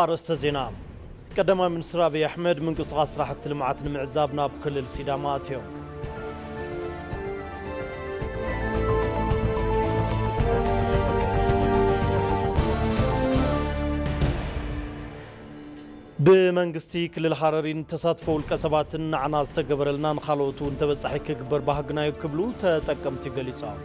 ኣርእስተ ዜና። ቀዳማይ ሚኒስትር ኣብይ ኣሕመድ ምንቅስቓስ ስራሕቲ ልምዓት ንምዕዛብ ናብ ክልል ሲዳማ ኣትዮም። ብመንግስቲ ክልል ሃረሪን ተሳትፎ ውልቀ ሰባትን ንዓና ዝተገበረልና ንኻልኦት እውን ተበጻሒ ክግበር ባህግናዩ ክብሉ ተጠቀምቲ ገሊጾም።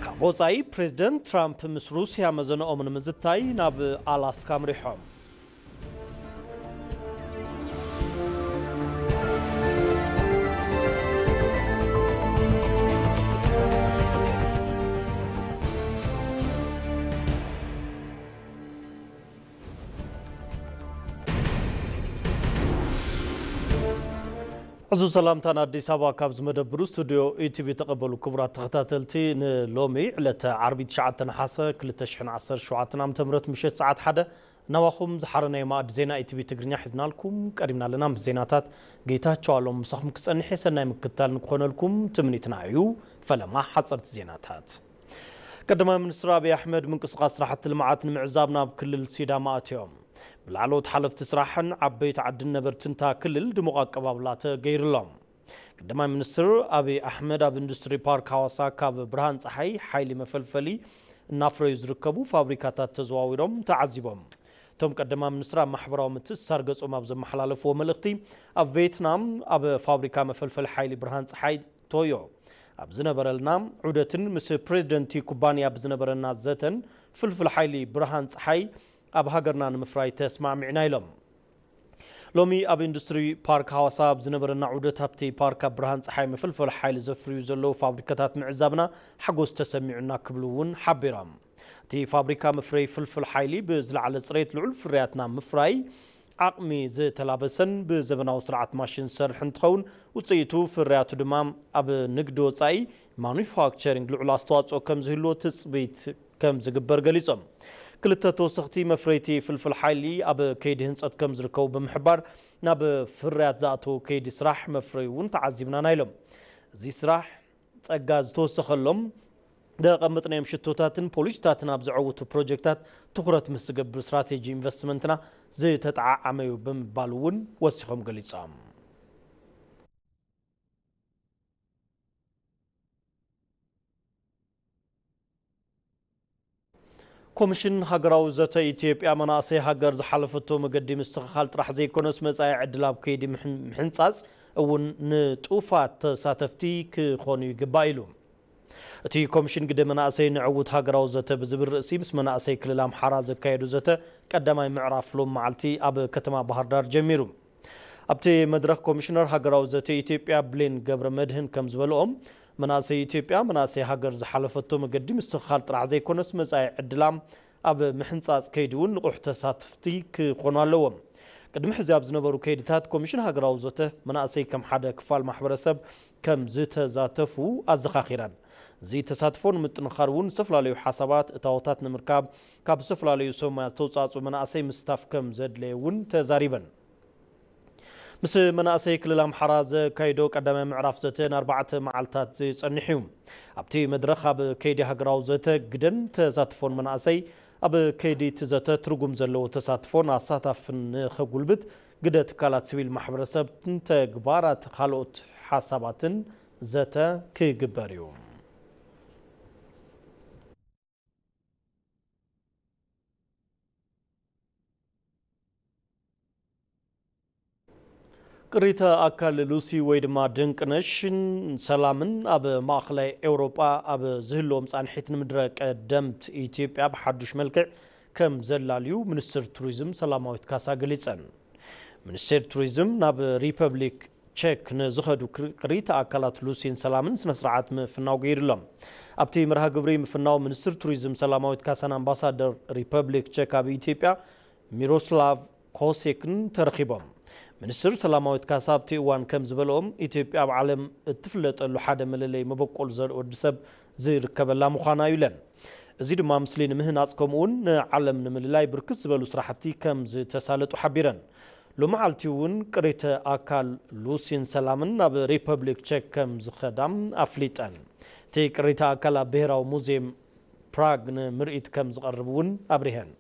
ካብ ወጻኢ ፕሬዝደንት ትራምፕ ምስ ሩስያ መዘነኦም ንምዝታይ ናብ ኣላስካ ኣምሪሖም። ዕዙዝ ሰላምታን ኣዲስ ኣበባ ካብ ዝመደብሩ ስቱዲዮ ኢቲቪ ተቐበሉ። ክቡራት ተኸታተልቲ፣ ንሎሚ ዕለተ ዓርቢ ትሽዓተ ነሓሰ ክልተ ሽሕን ዓሰርተ ሸውዓተን ዓመተ ምህረት ምሸት ሰዓት ሓደ ናባኹም ዝሓረናይ ማእዲ ዜና ኢቲቪ ትግርኛ ሒዝናልኩም ቀሪብና ኣለና። ምስ ዜናታት ጌታቸው ኣሎም ምሳኹም ክጸንሕ የሰናይ ምክትታል ንክኾነልኩም ትምኒትና እዩ። ፈለማ ሓጸርቲ ዜናታት። ቀዳማይ ሚኒስትር ኣብይ ኣሕመድ ምንቅስቓስ ስራሕቲ ልምዓት ንምዕዛብ ናብ ክልል ሲዳማ ኣትዮም። ብላዕለዎት ሓለፍቲ ስራሕን ዓበይቲ ዓድን ነበርትን እታ ክልል ድሙቕ ኣቀባብላ ተገይሩሎም። ቀዳማይ ሚኒስትር ኣብይ ኣሕመድ ኣብ ኢንዱስትሪ ፓርክ ሃዋሳ ካብ ብርሃን ጸሓይ ሓይሊ መፈልፈሊ እናፍረዩ ዝርከቡ ፋብሪካታት ተዘዋዊሮም ተዓዚቦም። እቶም ቀዳማይ ሚኒስትር ኣብ ማሕበራዊ ምትእስሳር ገጾም ኣብ ዘመሓላለፍዎ መልእኽቲ፣ ኣብ ቬትናም ኣብ ፋብሪካ መፈልፈሊ ሓይሊ ብርሃን ጸሓይ ቶዮ ኣብ ዝነበረልና ዑደትን ምስ ፕሬዝደንቲ ኩባንያ ብዝነበረና ዘተን ፍልፍል ሓይሊ ብርሃን ጸሓይ ኣብ ሃገርና ንምፍራይ ተስማዕሚዕና ኢሎም። ሎሚ ኣብ ኢንዱስትሪ ፓርክ ሃዋሳ ኣብ ዝነበረና ዑደት ኣብቲ ፓርክ ኣብ ብርሃን ጸሓይ መፈልፈሊ ሓይሊ ዘፍርዩ ዘለዉ ፋብሪካታት ምዕዛብና ሓጎስ ተሰሚዑና ክብሉ እውን ሓቢሮም። እቲ ፋብሪካ መፍረይ ፍልፍል ሓይሊ ብዝለዓለ ጽሬት ልዑል ፍርያትና ምፍራይ ዓቕሚ ዝተላበሰን ብዘበናዊ ስርዓት ማሽን ዝሰርሕ እንትኸውን፣ ውጽኢቱ ፍርያቱ ድማ ኣብ ንግዲ ወጻኢ ማኑፋክቸሪንግ ልዑል ኣስተዋጽኦ ከም ዝህልዎ ትጽቢት ከም ዝግበር ገሊጾም። ክልተ ተወሰኽቲ መፍረይቲ ፍልፍል ሓይሊ ኣብ ከይዲ ህንጸት ከም ዝርከቡ ብምሕባር፣ ናብ ፍርያት ዝኣተዉ ከይዲ ስራሕ መፍረይ እውን ተዓዚብናና ኢሎም። እዚ ስራሕ ጸጋ ዝተወሰኸሎም ዘቐመጥናዮም ሽቶታትን ፖሊሲታትን ኣብ ዘዐውቱ ፕሮጀክታት ትኹረት ምስ ዝገብር ስትራቴጂ ኢንቨስትመንትና ዝተጠዓዓመ እዩ ብምባል እውን ወሲኾም ገሊጾም። ኮሚሽን ሃገራዊ ዘተ ኢትዮጵያ፣ መናእሰይ ሃገር ዝሓለፈቶ መገዲ ምስትኽኻል ጥራሕ ዘይኮነስ፣ መጻኢ ዕድል ኣብ ከይዲ ምሕን-፣ ምሕንጻጽ እውን ንጡፋት ተሳተፍቲ ክኾኑ ይግባእ ኢሉ። እቲ ኮሚሽን ግደ መናእሰይ ንዕውት ሃገራዊ ዘተ ብዝብል ርእሲ ምስ መናእሰይ ክልል ኣምሓራ ዘካየዱ ዘተ ቀዳማይ ምዕራፍ ሎም መዓልቲ ኣብ ከተማ ባህር ዳር ጀሚሩ። ኣብቲ መድረኽ ኮሚሽነር ሃገራዊ ዘተ ኢትዮጵያ ብሌን ገብረ መድህን ከም ዝበልኦም፣ መናእሰይ ኢትዮጵያ፣ መናእሰይ ሃገር ዝሓለፈቶ መገዲ ምስትኽኻል ጥራሕ ዘይኮነስ፣ መጻኢ ዕድላም ኣብ ምሕንጻጽ ከይዲ እውን ንቑሕ ተሳትፍቲ ክኾኑ ኣለዎም። ቅድሚ ሕዚ ኣብ ዝነበሩ ከይድታት ኮሚሽን ሃገራዊ ዘተ መናእሰይ ከም ሓደ ክፋል ማሕበረሰብ ከም ዝተዛተፉ ኣዘኻኺረን። እዚ ተሳትፎ ንምጥንኻር እውን ዝተፈላለዩ ሓሳባት፣ እታዎታት ንምርካብ ካብ ዝተፈላለዩ ሰሙያ ዝተውጻጹ መናእሰይ ምስታፍ ከም ዘድለየ እውን ተዛሪበን። ምስ መናእሰይ ክልል ኣምሓራ ዘካይዶ ቀዳማይ ምዕራፍ ዘተ ንኣርባዕተ መዓልታት ዝጸንሕ እዩ። ኣብቲ መድረኽ ኣብ ከይዲ ሃገራዊ ዘተ ግደን ተሳትፎን መናእሰይ ኣብ ከይዲ እቲ ዘተ ትርጉም ዘለዎ ተሳትፎን ኣሳታፍን ንኸጉልብት ግደ ትካላት ሲቪል ማሕበረሰብን ተግባራት ካልኦት ሓሳባትን ዘተ ክግበር እዩ። ቅሪተ ኣካል ሉሲ ወይ ድማ ድንቅነሽን ሰላምን ኣብ ማእኸላይ ኤውሮጳ ኣብ ዝህልዎም ጻንሒት ንምድረ ቀደምት ኢትዮጵያ ብሓዱሽ መልክዕ ከም ዘላልዩ ሚኒስትር ቱሪዝም ሰላማዊት ካሳ ገሊጸን። ሚኒስቴር ቱሪዝም ናብ ሪፐብሊክ ቼክ ንዝኸዱ ቅሪተ ኣካላት ሉሲን ሰላምን ስነ ስርዓት ምፍናው ገይሩሎም። ኣብቲ መርሃ ግብሪ ምፍናው ሚኒስትር ቱሪዝም ሰላማዊት ካሳን ኣምባሳደር ሪፐብሊክ ቼክ ኣብ ኢትዮጵያ ሚሮስላቭ ኮሴክን ተረኺቦም። ሚኒስትር ሰላማዊት ካሳ ኣብቲ እዋን ከም ዝበልኦም፣ ኢትዮጵያ ኣብ ዓለም እትፍለጠሉ ሓደ መለለይ መበቆል ዘር ወዲ ሰብ ዝርከበላ ምዃና እዩ ኢለን። እዚ ድማ ምስሊ ንምህናፅ ከምኡውን ንዓለም ንምልላይ ብርክት ዝበሉ ስራሕቲ ከም ዝተሳለጡ ሓቢረን። ሎመዓልቲ እውን ቅሪተ ኣካል ሉሲን ሰላምን ናብ ሪፐብሊክ ቸክ ከም ዝኸዳ ኣፍሊጠን። እቲ ቅሪተ ኣካል ኣብ ብሔራዊ ሙዚየም ፕራግ ንምርኢት ከም ዝቐርብ እውን ኣብሪሀን።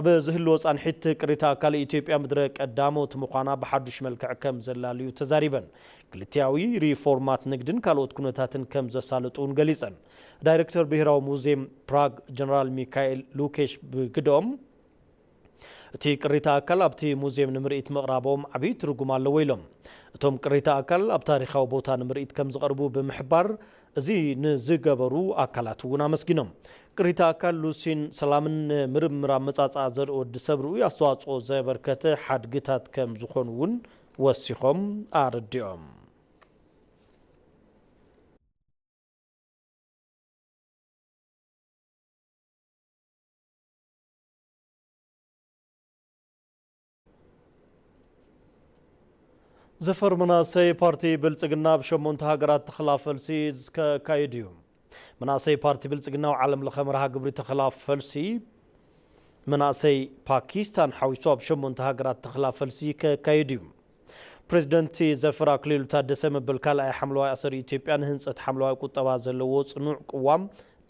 ኣብ ዝህልዎ ፃንሒት ቅሪተ ኣካል ኢትዮጵያ ምድረ ቀዳሞት ምዃና ብሓዱሽ መልክዕ ከም ዘላልዩ ተዛሪበን። ክልቲያዊ ሪፎርማት ንግድን ካልኦት ኩነታትን ከም ዘሳልጡ እውን ገሊፀን። ዳይሬክተር ብሔራዊ ሙዚየም ፕራግ ጀነራል ሚካኤል ሉኬሽ ብግደኦም፣ እቲ ቅሪተ ኣካል ኣብቲ ሙዚየም ንምርኢት ምቕራቦም ዓብዪ ትርጉም ኣለዎ ኢሎም። እቶም ቅሪተ ኣካል ኣብ ታሪኻዊ ቦታ ንምርኢት ከም ዝቐርቡ ብምሕባር፣ እዚ ንዝገበሩ ኣካላት እውን ኣመስጊኖም። ቅሪተ ኣካል ሉሲን ሰላምን ንምርምር ኣመጻጽኣ ዘርኢ ወዲ ሰብ ርኡይ ኣስተዋጽኦ ዘበርከተ ሓድግታት ከም ዝኾኑ እውን ወሲኾም ኣረዲኦም። ዘፈር መናእሰይ ፓርቲ ብልጽግና ኣብ ሸሞንተ ሃገራት ተኽላ ፈልሲ ከካይድ እዩ። መናእሰይ ፓርቲ ብልጽግና ኣብ ዓለም ለኸ መርሃ ግብሪ ተኽላ ፈልሲ መናእሰይ ፓኪስታን ሓዊሱ ኣብ ሸሞንተ ሃገራት ተኽላ ፈልሲ ከካይድ እዩ። ፕሬዚደንት ዘፈር ኣክሊሉ ታደሰ መበል ካልኣይ ሓምለዋይ ኣሰር ኢትዮጵያ ንህንጸት ሓምለዋይ ቁጠባ ዘለዎ ጽኑዕ ቅዋም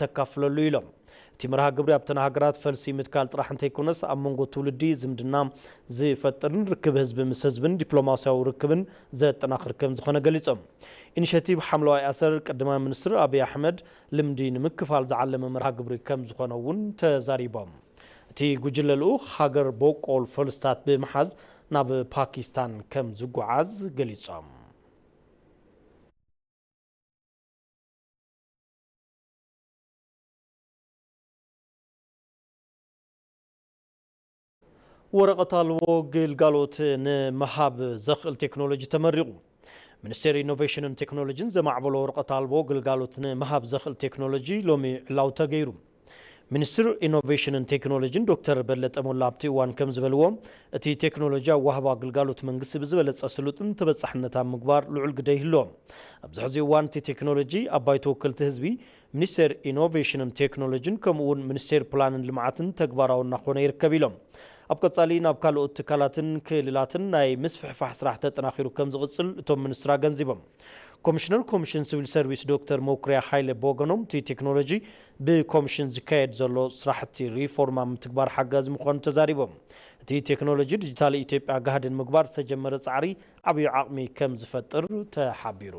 ተካፍለሉ ኢሎም። እቲ መርሃ ግብሪ ኣብተን ሃገራት ፈልሲ ምትካል ጥራሕ እንተይኮነስ ኣብ መንጎ ትውልዲ ዝምድና ዝፈጥርን ርክብ ህዝቢ ምስ ህዝብን ዲፕሎማሲያዊ ርክብን ዘጠናኽር ከም ዝኾነ ገሊጾም። ኢኒሼቲቭ ሓምለዋይ ኣሰር ቀዳማይ ሚኒስትር ኣብይ ኣሕመድ ልምዲ ንምክፋል ዝዓለመ መርሃ ግብሪ ከም ዝኾነ እውን ተዛሪቦም። እቲ ጉጅለ ልኡኽ ሃገር በቆል ፈልስታት ብምሓዝ ናብ ፓኪስታን ከም ዝጓዓዝ ገሊጾም። ወረቐት ኣልቦ ግልጋሎት ንምሃብ ዘኽእል ቴክኖሎጂ ተመሪቑ። ሚኒስቴር ኢኖቬሽንን ቴክኖሎጂን ዘማዕበሎ ወረቐት ኣልቦ ግልጋሎት ንምሃብ ዘኽእል ቴክኖሎጂ ሎሚ ዕላዊ ተገይሩ። ሚኒስትር ኢኖቬሽንን ቴክኖሎጂን ዶክተር በለጠ ሞላ ኣብቲ እዋን ከም ዝበልዎ፣ እቲ ቴክኖሎጂ ኣብ ዋህባ ግልጋሎት መንግስቲ ብዝበለጸ ስሉጥን ተበጻሕነት ኣብ ምግባር ልዑል ግደ ይህልዎ። ኣብዚ ሕዚ እዋን እቲ ቴክኖሎጂ ኣብ ባይቶ ወከልቲ ህዝቢ፣ ሚኒስቴር ኢኖቬሽንን ቴክኖሎጂን ከምኡ እውን ሚኒስቴር ፕላንን ልምዓትን ተግባራዊ እናኾነ ይርከብ ኢሎም። ኣብ ቀጻሊ ናብ ካልኦት ትካላትን ክልላትን ናይ ምስፍሕፋሕ ስራሕ ተጠናኺሩ ከም ዝቕጽል እቶም ሚኒስትር ኣገንዚቦም። ኮሚሽነር ኮሚሽን ሲቪል ሰርቪስ ዶክተር መኩርያ ሃይለ ብወገኖም፣ እቲ ቴክኖሎጂ ብኮሚሽን ዝካየድ ዘሎ ስራሕቲ ሪፎርም ኣብ ምትግባር ሓጋዚ ምዃኑ ተዛሪቦም። እቲ ቴክኖሎጂ ዲጂታል ኢትዮጵያ ጋህዲ ንምግባር ዝተጀመረ ጻዕሪ ዓብዪ ዓቕሚ ከም ዝፈጥር ተሓቢሩ።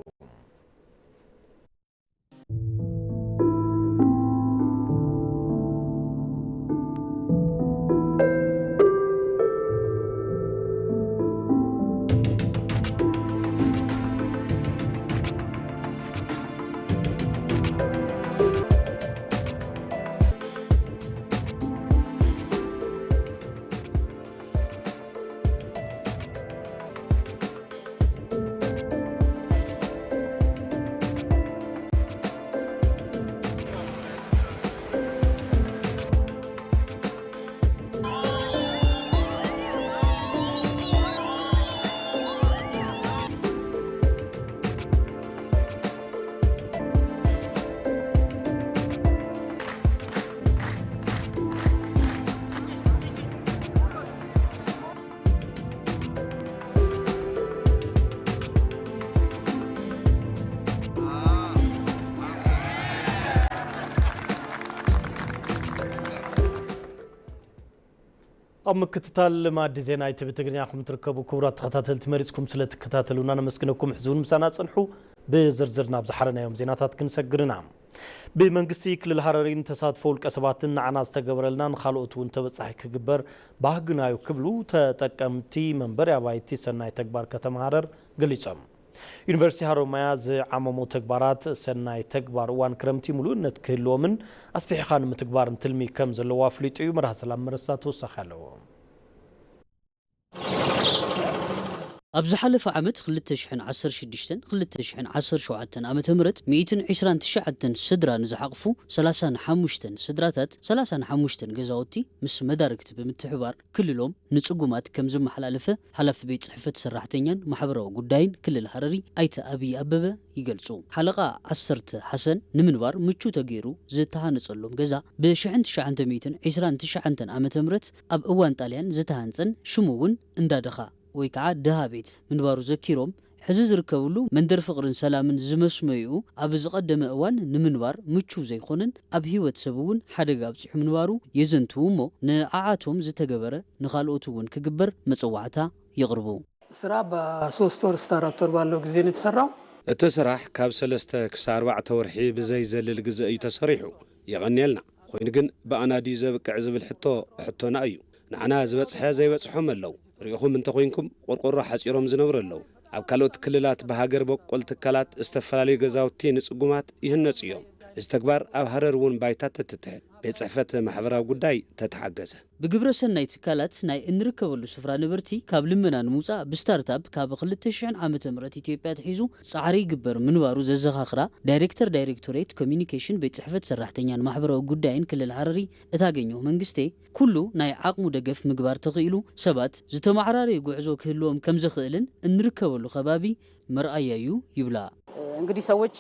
ኣብ ምክትታል ማዕዲ ዜና ኢቲቪ ትግርኛ ኢኹም ትርከቡ። ክቡራት ተኸታተልቲ፣ መሪጽኩም ስለ ትከታተሉና ነመስግነኩም። ሕዚ እውን ምሳና ጽንሑ። ብዝርዝር ናብ ዝሓረናዮም ዜናታት ክንሰግር ኢና። ብመንግስቲ ክልል ሃረሪን ተሳትፎ ውልቀ ሰባትን ንዓና ዝተገበረልና ንኻልኦት እውን ተበጻሒ ክግበር ባህግናዩ ክብሉ ተጠቀምቲ መንበሪ ኣባይቲ ሰናይ ተግባር ከተማ ሃረር ገሊጾም። ዩኒቨርሲቲ ሃሮማያ ዝዓመሞ ተግባራት ሰናይ ተግባር እዋን ክረምቲ ምሉእነት ክህልዎምን ኣስፊሕኻ ንምትግባርን ትልሚ ከም ዘለዎ ኣፍሊጡ እዩ። መርሃ ሰላም መረሳ ተወሳኺ ኣለዎ። ኣብ ዝሓለፈ ዓመት ክልተ ሽሕን ዓሰርተ ሽዱሽተን ክልተ ሽሕን ዓሰርተ ሸውዓተን ዓመተ ምህረት ሚእትን ዕስራን ትሽዓተን ስድራ ንዝሓቕፉ ሰላሳን ሓሙሽተን ስድራታት፣ ሰላሳን ሓሙሽተን ገዛውቲ ምስ መዳርግቲ ብምትሕባር ክልሎም ንጽጉማት ከም ዝመሓላለፈ ሓላፊ ቤት ጽሕፈት ሰራሕተኛን ማሕበራዊ ጉዳይን ክልል ሃረሪ ኣይተ ኣብይ ኣበበ ይገልጹ። ሓለቓ ዓሰርተ ሓሰን ንምንባር ምቹ ተገይሩ ዝተሃነጸሎም ገዛ ብሽሕን ትሽዓተ ሚእትን ዕስራን ትሽዓተን ዓመተ ምህረት ኣብ እዋን ጣልያን ዝተሃንጸን ሽሙ እውን እንዳደኻ ወይ ከዓ ድሃ ቤት ምንባሩ ዘኪሮም፣ ሕዚ ዝርከብሉ መንደር ፍቕርን ሰላምን ዝመስመይኡ ኣብ ዝቐደመ እዋን ንምንባር ምቹው ዘይኮነን ኣብ ህይወት ሰብ እውን ሓደጋ ኣብፂሑ ምንባሩ የዘንትዉ እሞ ንዓዓቶም ዝተገበረ ንኻልኦት እውን ክግበር መፀዋዕታ የቕርቡ። ስራ በሶስት ወር እስከ አራት ወር ባለው ጊዜ ነው የተሰራው። እቲ ስራሕ ካብ ሰለስተ ክሳብ ኣርባዕተ ወርሒ ብዘይዘልል ግዘ እዩ ተሰሪሑ። የቐንየልና። ኮይኑ ግን ብኣና ድዩ ዘብቅዕ ዝብል ሕቶ ሕቶና እዩ። ንዓና ዝበፅሐ ዘይበፅሖም ኣለዉ። ሪኢኹም እንተኾይንኩም ቆርቆሮ ሓፂሮም ዝነብሩ ኣለዉ። ኣብ ካልኦት ክልላት ብሃገር በቆል ትካላት ዝተፈላለዩ ገዛውቲ ንፅጉማት ይህነፁ እዮም። እዚ ተግባር ኣብ ሃረር እውን ባይታ ተትትሕት ቤት ፅሕፈት ማሕበራዊ ጉዳይ ተተሓገዘ። ብግብረ ሰናይ ትካላት ናይ እንርከበሉ ስፍራ ነበርቲ ካብ ልመና ንምውፃእ ብስታርታፕ ካብ ክልተ ሽሕን ዓመተ ምህረት ኢትዮጵያ ኣትሒዙ ፃዕሪ ይግበር ምንባሩ ዘዘኻኽራ ዳይሬክተር ዳይሬክቶሬት ኮሚኒኬሽን ቤት ፅሕፈት ሰራሕተኛን ማሕበራዊ ጉዳይን ክልል ሃረሪ እታገኘሁ መንግስቴ፣ ኩሉ ናይ ዓቕሙ ደገፍ ምግባር ተኽኢሉ ሰባት ዝተመዓራረየ ጉዕዞ ክህልዎም ከምዘኽእልን እንርከበሉ ከባቢ መርኣያ እዩ ይብላ። እንግዲህ ሰዎች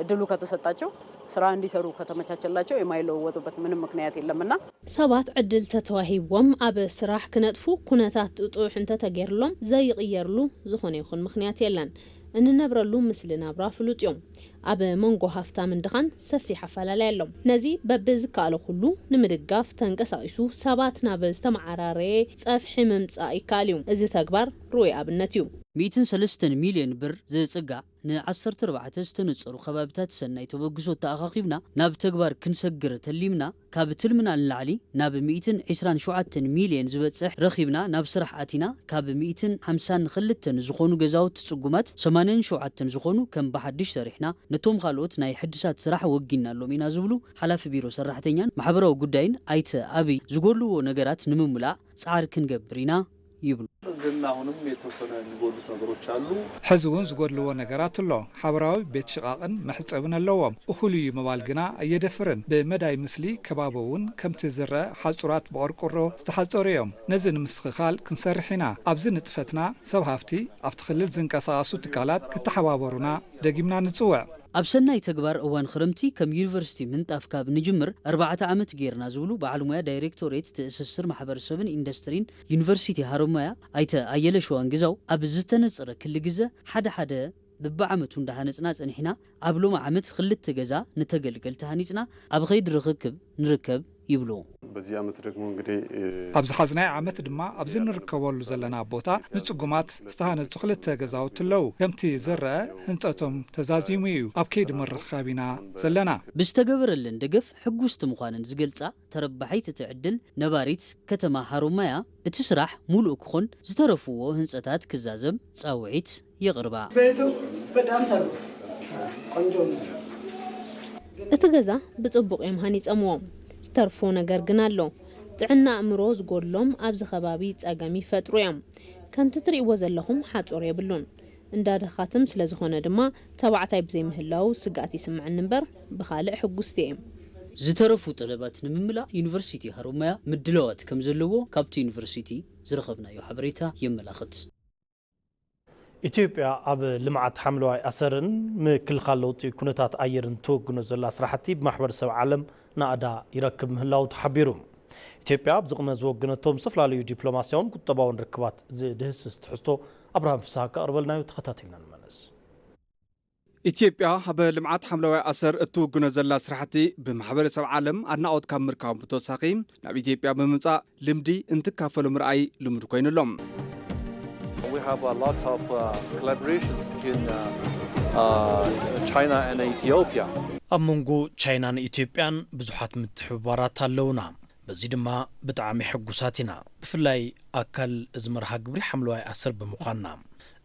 እድሉ ከተሰጣቸው፣ ስራ እንዲሰሩ ከተመቻቸላቸው የማይለወጡበት ምንም ምክንያት የለምና። ሰባት ዕድል ተተዋሂብዎም ኣብ ስራሕ ክነጥፉ ኩነታት ጥጡሕ እንተተገይርሎም ዘይቕየርሉ ዝኾነ ይኹን ምኽንያት የለን። እንነብረሉ ምስሊ ናብራ ፍሉጥ እዩ። ኣብ መንጎ ሃፍታምን ድኻን ሰፊሕ ኣፈላላይ ኣሎ። ነዚ በብዝከኣሎ ኩሉ ንምድጋፍ ተንቀሳቒሱ ሰባት ናብ ዝተመዓራረየ ጸፍሒ ምምጻእ ይከኣል እዩ። እዚ ተግባር ርኡይ ኣብነት እዩ። ሚእትን ሰለስተን ሚልዮን ብር ዝጽጋዕ ንዓሰርተ ኣርባዕተ ዝተነጸሩ ከባቢታት ሰናይ ተበግሶ ተኣኻኺብና ናብ ተግባር ክንሰግር ተሊምና ካብ ትልምና ንላዕሊ ናብ ሚእትን ዕስራን ሸውዓተን ሚልዮን ዝበጽሕ ረኺብና ናብ ስራሕ ኣቲና ካብ ሚእትን ሓምሳን ክልተን ዝኾኑ ገዛውቲ ጽጉማት ሰማንያን ሸውዓተን ዝኾኑ ከም ብሓድሽ ሰሪሕና ነቶም ካልኦት ናይ ሕድሳት ስራሕ ወጊናሎም ኢና ዝብሉ ሓላፊ ቢሮ ሰራሕተኛን ማሕበራዊ ጉዳይን ኣይተ ኣብይ ዝጎድልዎ ነገራት ንምምላእ ጻዕሪ ክንገብር ኢና ይብሉ። ግን ኣሁንም የተወሰነ የሚጎሉት ነገሮች አሉ። ሕዚ እውን ዝጎድልዎ ነገራት ኣሎ። ሓበራዊ ቤት ሽቓቕን መሕጸብን ኣለዎም። እኹል እዩ ምባል ግና ኣየደፍርን። ብመዳይ ምስሊ ከባቢ እውን ከምቲ ዝረኣ ሓጹራት ብቖርቆሮ ዝተሓጸሩ እዮም። ነዚ ንምስትኽኻል ክንሰርሕ ኢና። ኣብዚ ንጥፈትና ሰብ ሃፍቲ ኣብቲ ክልል ዝንቀሳቐሱ ትካላት ክተሓባበሩና ደጊምና ንጽውዕ። ኣብ ሰናይ ተግባር እዋን ኽረምቲ ከም ዩኒቨርሲቲ ምንጣፍ ካብ ንጅምር ኣርባዕተ ዓመት ገይርና ዝብሉ በዓል ሞያ ዳይሬክቶሬት ትእስስር ማሕበረሰብን ኢንዱስትሪን ዩኒቨርሲቲ ሃረማያ ኣይተ ኣየለ ሸዋንግዛው ኣብ ዝተነፀረ ክሊ ግዘ ሓደ ሓደ በብዓመቱ እንዳሃነፅና ፀኒሕና ኣብ ሎሚ ዓመት ክልተ ገዛ ንተገልገልቲ ሃኒፅና ኣብ ኸይዲ ርኽክብ ንርከብ ይብሉ። በዚህ ዓመት ደግሞ እንግዲህ ኣብ ዝሓዝናዮ ዓመት ድማ ኣብዚ ንርከበሉ ዘለና ቦታ ንጽጉማት ዝተሃነጹ ክልተ ገዛውቲ ኣለዉ። ከምቲ ዝረኣ ህንጸቶም ተዛዚሙ እዩ። ኣብ ከይዲ ምርኻብ ኢና ዘለና። ብዝተገበረለን ደገፍ ሕጉስቲ ምዃነን ዝገልጻ ተረባሒት እቲ ዕድል ነባሪት ከተማ ሃሮማያ እቲ ስራሕ ሙሉእ ክኾን ዝተረፍዎ ህንጸታት ክዛዘም ጻውዒት የቕርባ። ቤቱ በጣም ሰሩ ቆንጆ ነው። እቲ ገዛ ብጽቡቕ እዮም ሃኒጸምዎ። ዝተርፎ ነገር ግን ኣሎ። ጥዕና ኣእምሮ ዝጎድሎም ኣብዚ ከባቢ ጸገም ይፈጥሩ እዮም። ከምቲ ትርእይዎ ዘለኹም ሓጹር የብሉን። እንዳ ድኻትም ስለ ዝኾነ ድማ ተባዕታይ ብዘይምህላዉ ስግኣት ይስምዓኒ እምበር ብኻልእ ሕጉስቲ እየ። ዝተረፉ ጠለባት ንምምላእ ዩኒቨርሲቲ ሃሮማያ ምድላዋት ከም ዘለዎ ካብቲ ዩኒቨርሲቲ ዝረኸብናዮ ሓበሬታ የመላኽት። ኢትዮጵያ ኣብ ልምዓት ሓምለዋይ ኣሰርን ምክልኻል ለውጢ ኩነታት ኣየርን ትወግኖ ዘላ ስራሕቲ ብማሕበረሰብ ዓለም ናእዳ ይረክብ ምህላው ተሓቢሩ። ኢትዮጵያ ኣብዚ ቅነ ዝወገነቶም ዝተፈላለዩ ዲፕሎማስያውን ቁጠባውን ርክባት ዝድህስስ ትሕዝቶ ኣብርሃም ፍስሃ ከቕርበልናዩ ተኸታቲልና ንመለስ። ኢትዮጵያ ኣብ ልምዓት ሓምለዋይ ኣሰር እትውግኖ ዘላ ስራሕቲ ብማሕበረሰብ ዓለም ኣድናቖት ካብ ምርካቦም ብተወሳኺ ናብ ኢትዮጵያ ብምምፃእ ልምዲ እንትካፈሉ ምርኣይ ልሙድ ኮይኑ ኣሎ። We have a lot of uh, collaboration between uh, uh, China and Ethiopia. ኣብ መንጎ ቻይናን ኢትዮጵያን ብዙሓት ምትሕብባራት ኣለውና። በዚ ድማ ብጣዕሚ ሕጉሳት ኢና። ብፍላይ ኣካል እዚ መርሃ ግብሪ ሓምለዋይ ኣሰር ብምዃንና።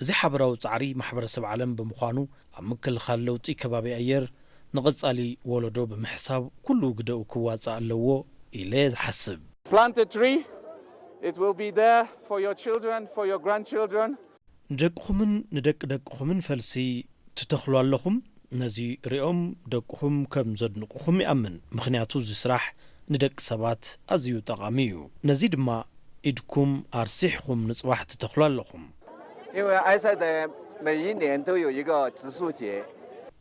እዚ ሓበራዊ ጻዕሪ ማሕበረሰብ ዓለም ብምዃኑ ኣብ ምክልኻል ለውጢ ከባቢ ኣየር ንቐጻሊ ወለዶ ብምሕሳብ ኩሉ ግደኡ ክዋጻእ ኣለዎ ኢለ እየ ዝሓስብ። Plant a tree, it will be there for your children, for your grandchildren. ንደቅኹምን ንደቂ ደቅኹምን ፈልሲ ትተኽሉ ኣለኹም። ነዚ ሪኦም ደቅኹም ከም ዘድንቑኹም ይኣምን፣ ምኽንያቱ እዚ ስራሕ ንደቂ ሰባት ኣዝዩ ጠቓሚ እዩ። ነዚ ድማ ኢድኩም ኣርሲሕኹም ንጽባሕ ትተኽሉ ኣለኹም። 因为埃塞德每一年都有一个植树节。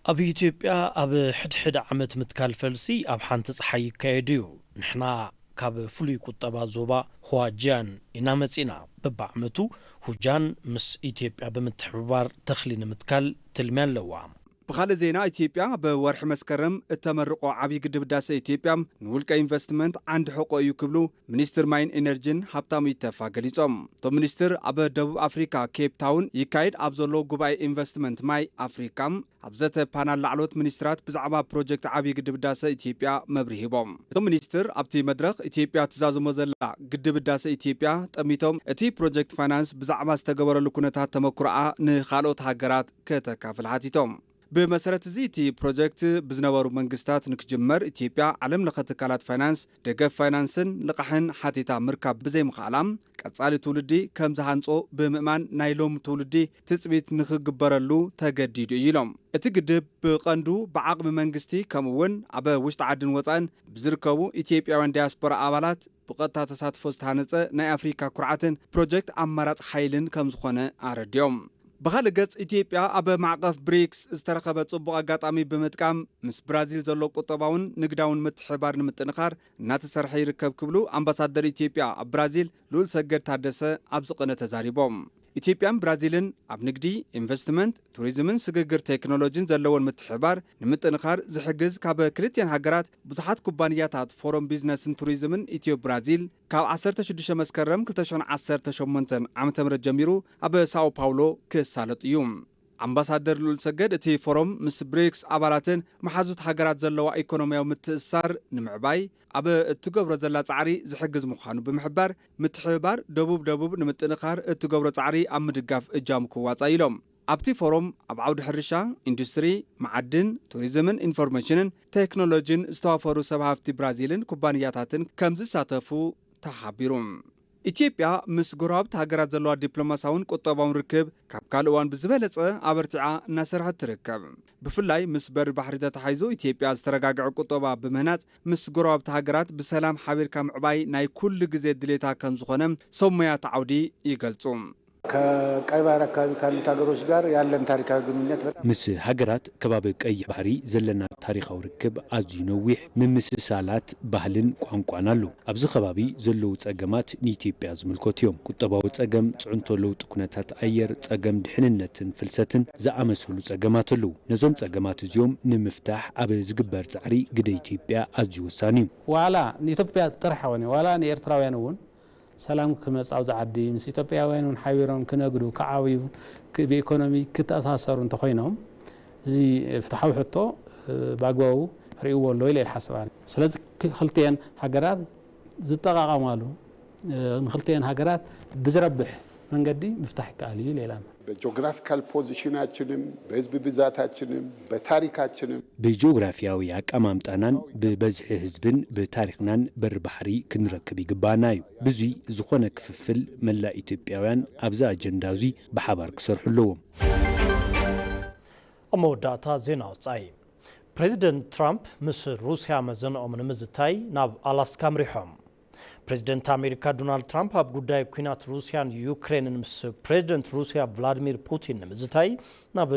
ኣብ ኢትዮጵያ ኣብ ሕድሕድ ዓመት ምትካል ፈልሲ ኣብ ሓንቲ ጸሓይ ይካየድ እዩ። ንሕና ካብ ፍሉይ ቁጠባ ዞባ ሁዋጃን ኢና መጺና። በብዓመቱ ሁጃን ምስ ኢትዮጵያ ብምትሕብባር ተኽሊ ንምትካል ትልሚ ኣለዋ። ብኻልእ ዜና፣ ኢትዮጵያ ኣብ ወርሒ መስከረም እተመርቆ ዓብዪ ግድብ ህዳሰ ኢትዮጵያ ንውልቀ ኢንቨስትመንት ዓንዲ ሕቆ እዩ ክብሉ ሚኒስትር ማይን ኢነርጂን ሃብታሙ ኢተፋ ገሊጾም። እቶም ሚኒስትር ኣብ ደቡብ ኣፍሪካ ኬፕ ታውን ይካየድ ኣብ ዘሎ ጉባኤ ኢንቨስትመንት ማይ ኣፍሪካ ኣብ ዘተ ፓናል ላዕሎት ሚኒስትራት ብዛዕባ ፕሮጀክት ዓብዪ ግድብ ህዳሰ ኢትዮጵያ መብርሂ ሂቦም። እቶም ሚኒስትር ኣብቲ መድረኽ ኢትዮጵያ ትዛዝሞ ዘላ ግድብ ህዳሰ ኢትዮጵያ ጠሚቶም እቲ ፕሮጀክት ፋይናንስ ብዛዕባ ዝተገበረሉ ኩነታት ተመክሮኣ ንኻልኦት ሃገራት ከተካፍል ሓቲቶም። ብመሰረት እዚ እቲ ፕሮጀክት ብዝነበሩ መንግስታት ንክጅመር ኢትዮጵያ ዓለም ለኸ ትካላት ፋይናንስ ደገፍ ፋይናንስን ልቓሕን ሓቲታ ምርካብ ብዘይምኽኣላ ቀጻሊ ትውልዲ ከም ዝሃንጾ ብምእማን ናይ ሎም ትውልዲ ትጽቢት ንክግበረሉ ተገዲዱ እዩ ኢሎም። እቲ ግድብ ብቐንዱ ብዓቕሚ መንግስቲ ከምኡ እውን ኣብ ውሽጢ ዓድን ወጻእን ብዝርከቡ ኢትዮጵያውያን ዲያስፖራ ኣባላት ብቐጥታ ተሳትፎ ዝተሃነጸ ናይ ኣፍሪካ ኩርዓትን ፕሮጀክት ኣማራጽ ሓይልን ከም ዝኾነ ኣረዲኦም። ብኻልእ ገጽ ኢትዮጵያ ኣብ ማዕቐፍ ብሪክስ ዝተረኸበ ጽቡቕ ኣጋጣሚ ብምጥቃም ምስ ብራዚል ዘሎ ቁጠባውን ንግዳውን ምትሕብባር ንምጥንኻር እናተሰርሐ ይርከብ ክብሉ ኣምባሳደር ኢትዮጵያ ኣብ ብራዚል ልኡል ሰገድ ታደሰ ኣብዚ ቅነ ተዛሪቦም። ኢትዮጵያን ብራዚልን ኣብ ንግዲ፣ ኢንቨስትመንት፣ ቱሪዝምን ስግግር ቴክኖሎጂን ዘለወን ምትሕብባር ንምጥንኻር ዝሕግዝ ካብ ክልቲኣን ሃገራት ብዙሓት ኩባንያታት ፎረም ቢዝነስን ቱሪዝምን ኢትዮ ብራዚል ካብ ዓሰርተ ሽዱሽተ መስከረም ክልተ ሽሕን ዓሰርተ ሸሞንተን ዓመተ ምህረት ጀሚሩ ኣብ ሳኦ ፓውሎ ክሳለጥ እዩ። ኣምባሳደር ልኡል ሰገድ እቲ ፎረም ምስ ብሪክስ ኣባላትን መሓዙት ሃገራት ዘለዋ ኢኮኖሚያዊ ምትእስሳር ንምዕባይ ኣብ እትገብሮ ዘላ ጻዕሪ ዝሕግዝ ምዃኑ ብምሕባር ምትሕብባር ደቡብ ደቡብ ንምጥንኻር እትገብሮ ጻዕሪ ኣብ ምድጋፍ እጃሙ ክዋጻእ ኢሎም። ኣብቲ ፎረም ኣብ ዓውዲ ሕርሻ፣ ኢንዱስትሪ፣ መዓድን፣ ቱሪዝምን ኢንፎርሜሽንን ቴክኖሎጂን ዝተዋፈሩ ሰብ ሃፍቲ ብራዚልን ኩባንያታትን ከም ዝሳተፉ ተሓቢሩ። ኢትዮጵያ ምስ ጎረባብቲ ሃገራት ዘለዋ ዲፕሎማሲያውን ቁጠባውን ርክብ ካብ ካልእ እዋን ብዝበለጸ ኣበርቲዓ እናሰርሐት ትርከብ። ብፍላይ ምስ በሪ ባሕሪ ተታሒዙ ኢትዮጵያ ዝተረጋግዐ ቁጠባ ብምህናጽ ምስ ጎረባብቲ ሃገራት ብሰላም ሓቢርካ ምዕባይ ናይ ኩሉ ግዜ ድሌታ ከም ዝኾነ ሰብ ሞያት ዓውዲ ይገልጹ። ከቀይ ባህር አካባቢ ካሉት ሀገሮች ጋር ያለን ታሪካዊ ግንኙነት በጣም ምስ ሃገራት ከባቢ ቀይሕ ባሕሪ ዘለና ታሪኻዊ ርክብ ኣዝዩ ነዊሕ፣ ምምስሳላት ባህልን ቋንቋን ኣሎ። ኣብዚ ከባቢ ዘለዉ ጸገማት ንኢትዮጵያ ዝምልከቱ እዮም። ቁጠባዊ ጸገም፣ ጽዕንቶ ለውጢ ኩነታት ኣየር፣ ጸገም ድሕንነትን ፍልሰትን ዝኣመሰሉ ጸገማት ኣለዉ። ነዞም ጸገማት እዚኦም ንምፍታሕ ኣብ ዝግበር ጻዕሪ ግደ ኢትዮጵያ ኣዝዩ ወሳኒ እዩ። ዋላ ንኢትዮጵያ ጥራሕ ኣይኮነ፣ ዋላ ንኤርትራውያን እውን ሰላም ክመጽእ ኣብዚ ዓዲ ምስ ኢትዮጵያውያን እውን ሓቢሮም ክነግዱ፣ ክዓብዩ፣ ክ- ብኢኮኖሚ ክተኣሳሰሩ እንተኾይኖም እዚ ፍትሓዊ ሕቶ እ፣ ብኣግባቡ ርእይዎ ኣሎ ኢለ እየ ዝሓስብ ኣነ። ስለዚ ክ- ክልቲኤን ሃገራት ዝጠቓቐማሉ እ፣ ንክልቲኤን ሃገራት ብዝረብሕ መንገዲ ምፍታሕ ይከኣል እዩ ኢለ እየ ዝኣምን። በጂኦግራፊካል ፖዚሽናችንም በህዝብ ብዛታችንም በታሪካችንም ብጂኦግራፊያዊ ኣቀማምጣናን ብበዝሒ ህዝብን ብታሪኽናን በሪ ባሕሪ ክንረክብ ይግባና እዩ። ብዙይ ዝኾነ ክፍፍል መላእ ኢትዮጵያውያን ኣብዚ ኣጀንዳ እዙይ ብሓባር ክሰርሑ ኣለዎም። ኣብ መወዳእታ ዜና ወጻኢ። ፕሬዚደንት ትራምፕ ምስ ሩስያ መዘንኦም ንምዝታይ ናብ ኣላስካ ኣምሪሖም። ፕሬዚደንት ኣሜሪካ ዶናልድ ትራምፕ ኣብ ጉዳይ ኲናት ሩስያን ዩክሬንን ምስ ፕሬዚደንት ሩስያ ቭላድሚር ፑቲን ንምዝታይ ናብ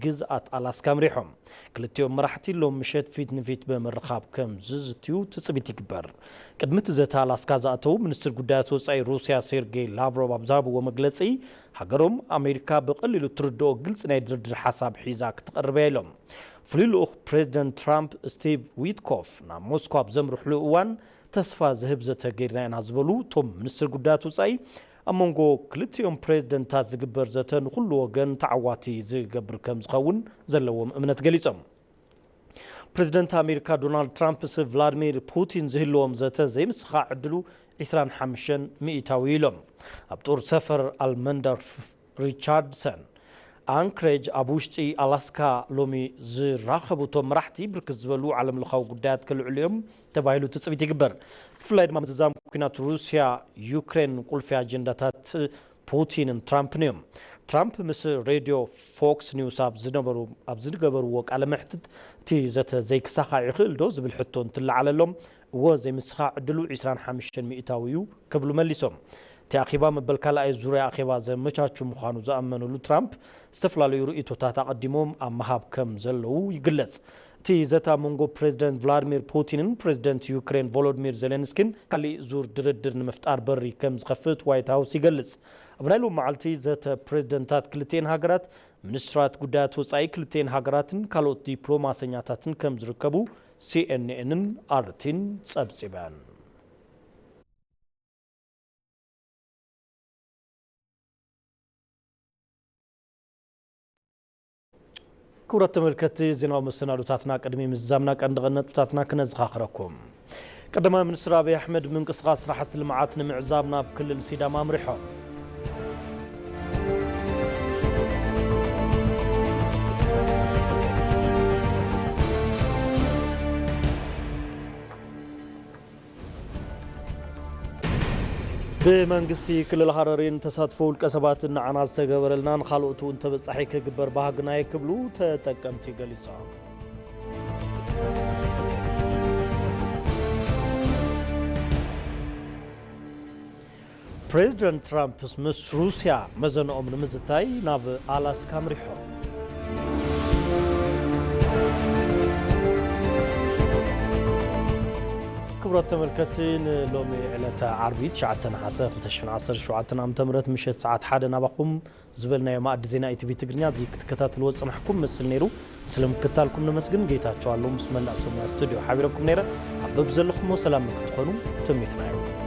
ግዝኣት ኣላስካ ኣምሪሖም። ክልቲኦም መራሕቲ ሎም ምሸት ፊት ንፊት ብምርኻብ ከም ዝዝትዩ ትጽቢት ይግበር። ቅድሚ እቲ ዘተ ኣላስካ ዝኣተዉ ሚኒስትር ጉዳያት ወጻኢ ሩስያ ሴርጌይ ላቭሮቭ ኣብ ዝሃብዎ መግለጺ፣ ሃገሮም ኣሜሪካ ብቐሊሉ እትርድኦ ግልጺ ናይ ድርድር ሓሳብ ሒዛ ክትቐርብ እያ ኢሎም። ፍሉይ ልኡኽ ፕሬዚደንት ትራምፕ ስቲቭ ዊትኮፍ ናብ ሞስኮ ኣብ ዘምርሕሉ እዋን ተስፋ ዝህብ ዘተ ገይርና ኢና ዝበሉ እቶም ሚኒስትር ጉዳያት ወጻኢ፣ ኣብ መንጎ ክልቲኦም ፕሬዚደንታት ዝግበር ዘተ ንኹሉ ወገን ተዓዋቲ ዝገብር ከም ዝኸውን ዘለዎም እምነት ገሊጾም። ፕሬዚደንት ኣሜሪካ ዶናልድ ትራምፕ ምስ ቭላድሚር ፑቲን ዝህልዎም ዘተ ዘይምስኻዕ ዕድሉ ዕስራን ሓሙሽተን ሚእታዊ ኢሎም። ኣብ ጡር ሰፈር ኣልመንደርፍ ሪቻርድሰን ኣንክሬጅ ኣብ ውሽጢ ኣላስካ ሎሚ ዝራኸቡ እቶም መራሕቲ ብርክት ዝበሉ ዓለም ለኻዊ ጉዳያት ከልዕሉ እዮም ተባሂሉ ትፅቢት ይግበር። ብፍላይ ድማ ምዝዛም ኩናት ሩስያ ዩክሬን ቁልፊ ኣጀንዳታት ፑቲንን ትራምፕን እዮም። ትራምፕ ምስ ሬድዮ ፎክስ ኒውስ ኣብ ዝነበሩ ኣብ ዝገበርዎ ቃለ መሕትት፣ እቲ ዘተ ዘይክሳኻዕ ይኽእል ዶ ዝብል ሕቶ እንትለዓለሎም፣ እወ ዘይምስኻዕ ዕድሉ ዕስራን ሓሙሽተን ሚእታዊ እዩ ክብሉ መሊሶም። እቲ ኣኼባ መበል ካልኣይ ዙርያ ኣኼባ ዘመቻቹ ምዃኑ ዝኣመኑሉ ትራምፕ፣ ዝተፈላለዩ ርእይቶታት ኣቐዲሞም ኣብ ምሃብ ከም ዘለዉ ይግለጽ። እቲ ዘተ ኣብ መንጎ ፕሬዚደንት ቭላድሚር ፑቲንን ፕሬዚደንት ዩክሬን ቮሎዲሚር ዜሌንስኪን ካሊእ ዙር ድርድር ንምፍጣር በሪ ከም ዝኸፍት ዋይት ሃውስ ይገልጽ። ኣብ ናይ ሎም መዓልቲ ዘተ ፕሬዚደንታት ክልቲኤን ሃገራት፣ ሚኒስትራት ጉዳያት ወጻኢ ክልቲኤን ሃገራትን ካልኦት ዲፕሎማሰኛታትን ከም ዝርከቡ ሲኤንኤንን ኣርቲን ጸብጺበን። ክቡራት ተመልከትቲ፣ ዜናዊ መሰናዶታትና ቅድሚ ምዝዛምና ቀንዲ ቀንዲ ነጥብታትና ክነዘኻኽረኩም። ቀዳማይ ሚኒስትር ኣብይ ኣሕመድ ምንቅስቓስ ስራሕቲ ልምዓት ንምዕዛብ ናብ ክልል ሲዳማ ኣምሪሖም። ብመንግስቲ ክልል ሃረሪን ተሳትፎ ውልቀ ሰባትን ንዓና ዝተገበረልናን ካልኦት እውን ተበጻሒ ክግበር ባህግና እዩ ክብሉ ተጠቀምቲ ገሊጾም። ፕሬዚደንት ትራምፕ ምስ ሩስያ መዘንኦም ንምዝታይ ናብ ኣላስካ ኣምሪሖም። ክቡራት ተመልከትቲ፣ ንሎሚ ዕለተ ዓርቢ ትሽዓተ ነሓሰ ክልተ ሽሕን ዓሰርተ ሸውዓተን ዓመተ ምህረት ምሸት ሰዓት ሓደ ናባኹም ዝበልናዮ መኣዲ ዜና ኢቲቪ ትግርኛ እዚ ክትከታተልዎ ዝጸናሕኩም መስል ነይሩ። ስለ ምክትታልኩም ነመስግን። ጌታቸው ኣለዉ ምስ መላእ ሰብ ሞያ ስቱድዮ ሓቢረኩም ነይረ። ኣብ በብዘለኹሞ ሰላም ንክትኾኑ ትምኒትና እዩ።